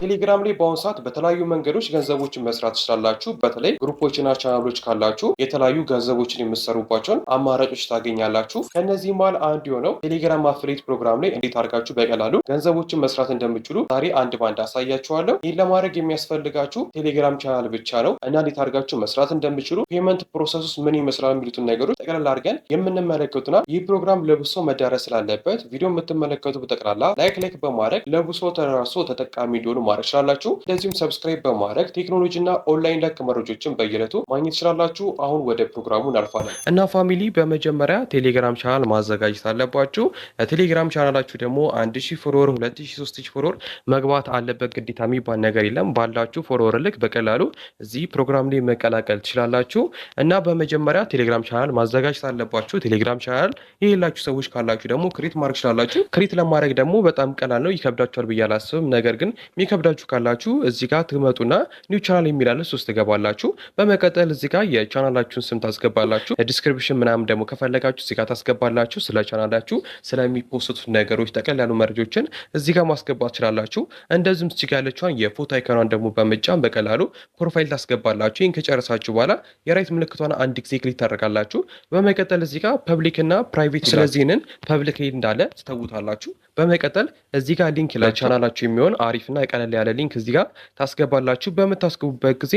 ቴሌግራም ላይ በአሁኑ ሰዓት በተለያዩ መንገዶች ገንዘቦችን መስራት ትችላላችሁ። በተለይ group ኦችና ቻናሎች ካላችሁ የተለያዩ ገንዘቦችን የምትሰሩባቸውን አማራጮች ታገኛላችሁ። ከእነዚህ መሃል አንዱ የሆነው ቴሌግራም affiliate program ላይ እንዴት አድርጋችሁ በቀላሉ ገንዘቦችን መስራት እንደምትችሉ ዛሬ አንድ ባንድ አሳያችኋለሁ። ይህን ለማድረግ የሚያስፈልጋችሁ ቴሌግራም ቻናል ብቻ ነው እና እንዴት አድርጋችሁ መስራት እንደምትችሉ፣ payment process ውስጥ ምን ይመስላል የሚሉትን ነገሮች ጠቅላላ አድርገን የምንመለከቱና ይህ ፕሮግራም ለብዙ ሰው መዳረስ ስላለበት ቪዲዮ የምትመለከቱ በጠቅላላ like like በማድረግ ለብዙ ሰው ተደራርሶ ተጠቃሚ እንዲሆኑ ማድረግ ትችላላችሁ። እንደዚሁም subscribe በማድረግ ቴክኖሎጂ እና ኦንላይን ነክ መረጃዎችን በየዕለቱ ማግኘት ትችላላችሁ። አሁን ወደ ፕሮግራሙ እናልፋለን። እና family፣ በመጀመሪያ ቴሌግራም ቻናል ማዘጋጀት አለባችሁ። ቴሌግራም ቻናላችሁ ደግሞ 1000 follower፣ 2000፣ 3000 follower መግባት አለበት ግዴታ የሚባል ነገር የለም። ባላችሁ follower ልክ በቀላሉ እዚህ ፕሮግራም ላይ መቀላቀል ትችላላችሁ። እና በመጀመሪያ ቴሌግራም ቻናል ማዘጋጀት አለባችሁ። ቴሌግራም ቻናል የሌላችሁ ሰዎች ካላችሁ ደግሞ create ማድረግ ትችላላችሁ። Create ለማድረግ ደግሞ በጣም ቀላል ነው፣ ይከብዳችኋል ብዬ አላስብም። ነገር ግን የሚከብዳችሁ ካላችሁ እዚህ ጋር ትመጡና new channel የሚል አለ፣ እሱ ውስጥ ትገባላችሁ። በመቀጠል እዚህ ጋር የቻናላችሁን ስም ታስገባላችሁ። Description ምናምን ደግሞ ከፈለጋችሁ እዚህ ጋር ታስገባላችሁ። ስለ ቻናላችሁ ስለሚ post ቱት ነገሮች ጠቅለል ያሉ መረጃዎችን እዚህ ጋር ማስገባት ትችላላችሁ። እንደዚሁም እዚህ ጋር ያለችዋን የፎቶ icon ኗን ደግሞ በመጫን በቀላሉ profile ታስገባላችሁ። ይህን ከጨረሳችሁ በኋላ የ right ምልክቷን አንድ ጊዜ click ታደርጋላችሁ። በመቀጠል እዚህ ጋር public እና private፣ ስለዚህ ይህንን public እንዳለ ትተውታላችሁ። በመቀጠል እዚህ ጋር link ለቻናላችሁ የሚሆን አሪፍና ቀለል ያለ link እዚህ ጋር ታስገባላችሁ። በምታስገቡበት ጊዜ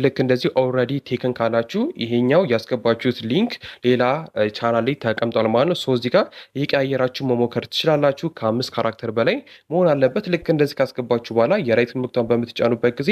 ልክ እንደዚህ already taken ካላችሁ ይሄኛው ያስገባችሁት link ሌላ ቻናል ላይ ተቀምጧል ማለት ነው። So እዚህ ጋር እየቀያየራችሁ መሞከር ትችላላችሁ። ከአምስት character በላይ መሆን አለበት። ልክ እንደዚህ ካስገባችሁ በኋላ የ right ምልክቷን በምትጫኑበት ጊዜ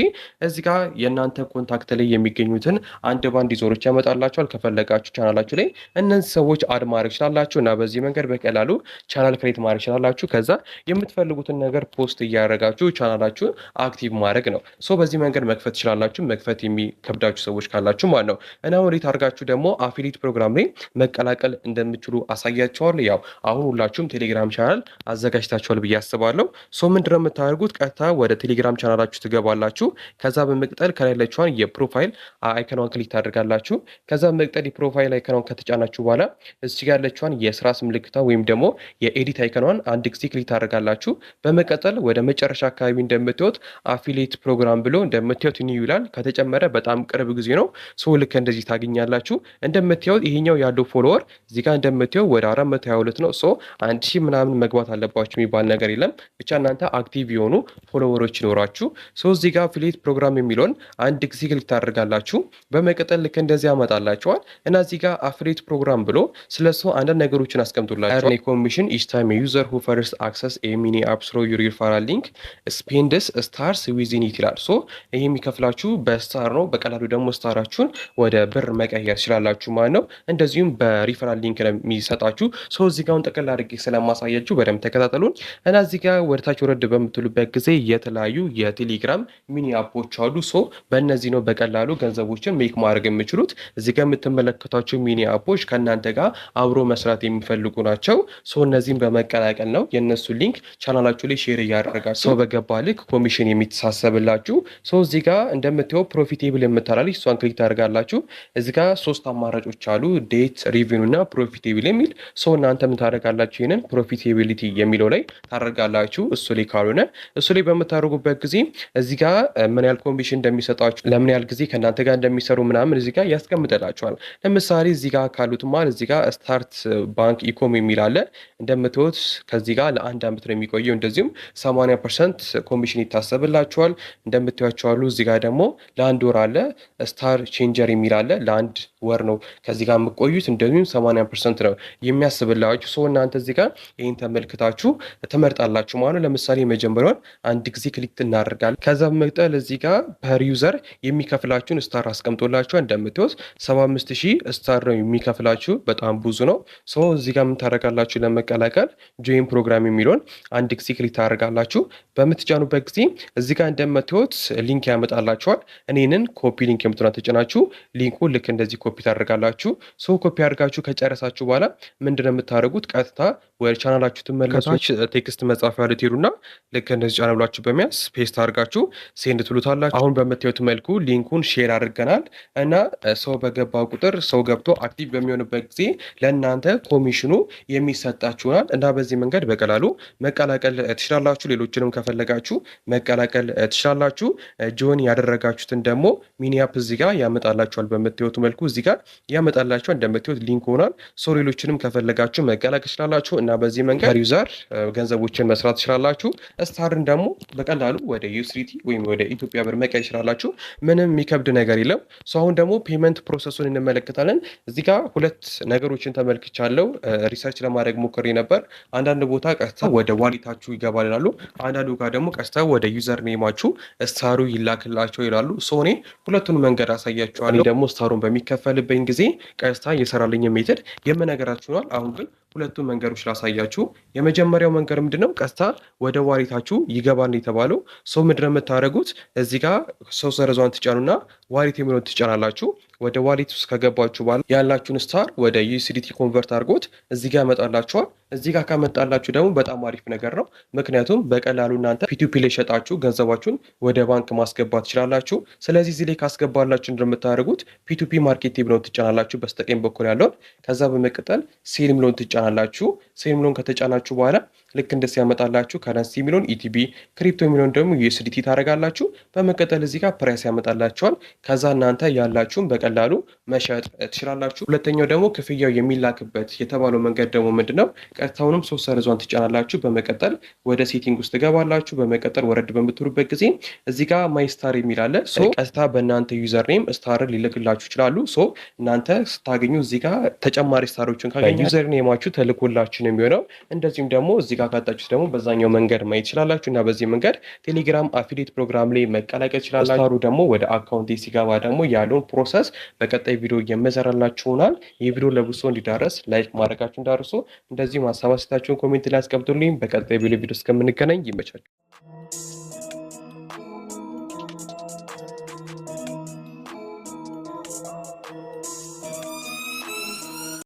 እዚህ ጋር የእናንተ contact ላይ የሚገኙትን አንድ ባንድ user ኦች ያመጣላችኋል። ከፈለጋችሁ ቻናላችሁ ላይ እነዚህ ሰዎች add ማድረግ ትችላላችሁ እና በዚህ መንገድ በቀላሉ channel create ማድረግ ትችላላችሁ። ከዛ የምትፈልጉትን ነገር post እያደረጋችሁ ቻናላችሁን active ማድረግ ነው። So በዚህ መንገድ መክፈት ትችላላችሁ። መክፈት የሚከብዳችሁ ሰዎች ካላችሁ ማለት ነው። እና ወዴት አድርጋችሁ ደግሞ affiliate program ላይ መቀላቀል እንደምትችሉ አሳያችኋለሁ። ያው አሁን ሁላችሁም ቴሌግራም ቻናል አዘጋጅታችኋል ብዬ አስባለሁ። So ምንድነው የምታደርጉት? ቀጥታ ወደ ቴሌግራም ቻናላችሁ ትገባላችሁ። ከዛ በመቀጠል ከላይ ያለችዋን የ profile icon ኗን click ታደርጋላችሁ። ከዛ በመቀጠል የ profile icon ኗን ከተጫናችሁ በኋላ እዚህ ጋር ያለችዋን የእርሳስ ምልክቷ ወይም ደግሞ የ edit icon ኗን አንድ ጊዜ click ታደርጋላችሁ። በመቀጠል ወደ መጨረሻ አካባቢ እንደምታዩት affiliate program ብሎ እንደምታዩት new ይላል። ከተጨመረ በጣም ቅርብ ጊዜ ነው። So ልክ እንደዚህ ታገኛላችሁ። እንደምታዩት ይሄኛው ያለው follower እዚህ ጋር እንደምታዩት ወደ 422 ነው። So 1000 ምናምን መግባት አለባችሁ የሚባል ነገር የለም። ብቻ እናንተ active የሆኑ follower ኦች ይኖራችሁ። So እዚህ ጋር affiliate program የሚለውን አንድ ጊዜ click ታደርጋላችሁ። በመቀጠል ልክ እንደዚህ ያመጣላችኋል እና እዚህ ጋር affiliate program ብሎ ስለሱ አንዳንድ ነገሮችን አስቀምጦላችኋል። Commission each time user who first access a mini app through your referral link spends stars within it ይላል። So ይህ የሚከፍላችሁ በ star ነው። በቀላሉ ደግሞ star ኣችሁን ወደ ብር መቀየር ትችላላችሁ ማለት ነው። እንደዚሁም በ referral link ነው የሚሰጣችሁ። So እዚህ ጋር ጠቅላላ አድርጌ ስለማሳያችሁ በደንብ ተከታተሉን እና እዚህ ጋር ወደታች ወረድ በምትሉበት ጊዜ የተለያዩ የቴሌግራም mini app ኦች አሉ። So በእነዚህ ነው በቀላሉ ገንዘቦችን make ማድረግ የምትችሉት። እዚህ ጋር የምትመለከቷቸው mini app ኦች ከእናንተ ጋር አብሮ መስራት የሚፈልጉ ናቸው። So እነዚህን በመቀላቀል ነው የእነሱ link ቻናላችሁ ላይ share እያደረጋችሁ ሰው በገባ ልክ ኮሚሽን የሚተሳሰብላችሁ። So እዚህ ጋር እንደምታየው profitable የምትል አለች፣ እሷን click ታደርጋላችሁ። እዚህ ጋር ሶስት አማራጮች አሉ፣ date፣ revenue እና profitable የሚል። So እናንተ ምን ታደርጋላችሁ? ይህንን profitability የሚለው ላይ ታደርጋላችሁ። እሱ ላይ ካልሆነ እሱ ላይ በምታደርጉበት ጊዜ እዚህ ጋር ምን ያህል ኮሚሽን እንደሚሰጣችሁ፣ ለምን ያህል ጊዜ ከእናንተ ጋር እንደሚሰሩ ምናምን እዚህ ጋር ያስቀምጥላችኋል። ለምሳሌ እዚህ ጋር ካሉት መሀል እዚህ ጋር Start Bank Ecom የሚል አለ። እንደምታዩት ከዚህ ጋር ለአንድ ዓመት ነው የሚቆየው። እንደዚሁም 80% ኮሚሽን ይታሰብላችኋል። እንደምታዩቸው አሉ። እዚህ ጋር ደግሞ ለአንድ ወር አለ። Star Changer የሚል አለ። ለአንድ ወር ነው ከዚህ ጋር የምትቆዩት። እንደዚሁም 80% ነው የሚያስብላችሁ። So እናንተ እዚህ ጋር ይህን ተመልክታችሁ ትመርጣላችሁ ማለት ነው። ለምሳሌ የመጀመሪያውን አንድ ጊዜ click እናደርጋለን። ከዛ በመቀጠል እዚህ ጋር per user የሚከፍላችሁን star አስቀምጦላችኋል። እንደምታዩት 75,000 star ነው የሚከፍላችሁ። በጣም ብዙ ነው። So እዚህ ጋር ምን ታደርጋላችሁ? ለመቀላቀል join program የሚለውን አንድ ጊዜ click ታደርጋላችሁ። በምትጫኑበት ጊዜ እዚህ ጋር እንደምታዩት link ያመጣላችኋል። እኔንን copy link የምትለዋን ተጭናችሁ link ኡ ልክ እንደዚህ ኮፒ ታደርጋላችሁ። So copy አድርጋችሁ ከጨረሳችሁ በኋላ ምንድነው የምታደርጉት? ቀጥታ ወደ ቻናላችሁ ትመለሱ። Text መጻፊያ ላይ ትሄዱና ልክ እንደዚህ ጫን ብላችሁ በመያዝ paste አድርጋችሁ send ትሉታላችሁ። አሁን በምታዩት መልኩ link ኡን share አድርገናል እና ሰው በገባ ቁጥር፣ ሰው ገብቶ active በሚሆንበት ጊዜ ለእናንተ ኮሚሽኑ የሚሰጣችሁናል እና በዚህ መንገድ በቀላሉ መቀላቀል ትችላላችሁ። ሌሎችንም ከፈለጋችሁ መቀላቀል ትችላላችሁ። Join ያደረጋችሁትን ደግሞ mini app እዚህ ጋር ያመጣላችኋል። በምታዩት መልኩ እዚህ ጋር ያመጣላችኋል። እንደምታዩት link ሆኗል። So ሌሎችንም ከፈለጋችሁ መቀላቀል ትችላላችሁ እና በዚህ መንገድ user ገንዘቦችን መስራት ትችላላችሁ። Star ን ደግሞ በቀላሉ ወደ USDT ወይም ወደ ኢትዮጵያ ብር መቀየር ትችላላችሁ። ምንም የሚከብድ ነገር የለም። So አሁን ደግሞ payment process ኡን እንመለከታለን። እዚህ ጋር ሁለት ነገሮችን ተመልክቻለሁ። Research ለማድረግ ሞክሬ ነበር። አንዳንድ ቦታ ቀጥታ ወደ wallet ኣችሁ ይገባል ይላሉ። አንዳንዱ ጋር ደግሞ ቀጥታ ወደ username ኣችሁ star ኡ ይላክላቸው ይላሉ። So እኔ ሁለቱን መንገድ አሳያችኋለሁ። ደግሞ star ኡን በሚከፈልብኝ ጊዜ ቀጥታ የሰራልኝ method የምነግራችሁ ይሆናል። አሁን ግን ሁለቱን መንገዶች ላሳያችሁ። የመጀመሪያው መንገድ ምንድነው? ቀጥታ ወደ wallet ኣችሁ ይገባል የተባለው። So ምንድነው የምታደርጉት? እዚህ ጋር ሶስት ሰረዟን ትጫኑና wallet የሚለውን ትጫናላችሁ። ወደ wallet ውስጥ ከገባችሁ በኋላ ያላችሁን star ወደ USDT convert አድርጎት እዚህ ጋር ያመጣላችኋል። እዚህ ጋር ካመጣላችሁ ደግሞ በጣም አሪፍ ነገር ነው። ምክንያቱም በቀላሉ እናንተ P2P ላይ ሸጣችሁ ገንዘባችሁን ወደ ባንክ ማስገባት ትችላላችሁ። ስለዚህ እዚህ ላይ ካስገባላችሁ እንደምታደርጉት P2P market የሚለውን ትጫናላችሁ፣ በስተቀኝ በኩል ያለውን። ከዛ በመቀጠል sell የሚለውን ትጫናላችሁ። Sell የሚለውን ከተጫናችሁ በኋላ ልክ እንደዚህ ያመጣላችሁ currency የሚለውን ETB፣ crypto የሚለውን ደግሞ USDT ታደርጋላችሁ። በመቀጠል እዚህ ጋር price ያመጣላችኋል። ከዛ እናንተ ያላችሁን በቀላሉ መሸጥ ትችላላችሁ። ሁለተኛው ደግሞ ክፍያው የሚላክበት የተባለው መንገድ ደግሞ ምንድነው? ቀጥታውንም ሶስት ሰረዟን ትጫናላችሁ። በመቀጠል ወደ setting ውስጥ ትገባላችሁ። በመቀጠል ወረድ በምትሉበት ጊዜ እዚህ ጋር my star የሚል አለ። So ቀጥታ በእናንተ username star ን ሊልክላችሁ ይችላሉ። So እናንተ ስታገኙ እዚህ ጋር ተጨማሪ star ኦችን ካገኙ username ኣችሁ ተልኮላችሁ ነው የሚሆነው። እንደዚሁም ደግሞ እዚህ ጋር ካጣችሁት ደግሞ በዛኛው መንገድ ማየት ይችላላችሁ እና በዚህ መንገድ ቴሌግራም affiliate program ላይ መቀላቀል ይችላላችሁ። Star ኡ ደግሞ ወደ account ሲገባ ደግሞ ያለውን process በቀጣይ ቪዲዮ የምሰራላችሁ ይሆናል። ይህ ቪዲዮ ለብዙ ሰው እንዲዳረስ like ማድረጋችሁ እንዳትረሱ፣ እንደዚሁም ሀሳብ አስተያየታችሁን comment ላይ አስቀምጡልኝ። በቀጣይ ቪዲዮ እስከምንገናኝ ይመቻችሁ።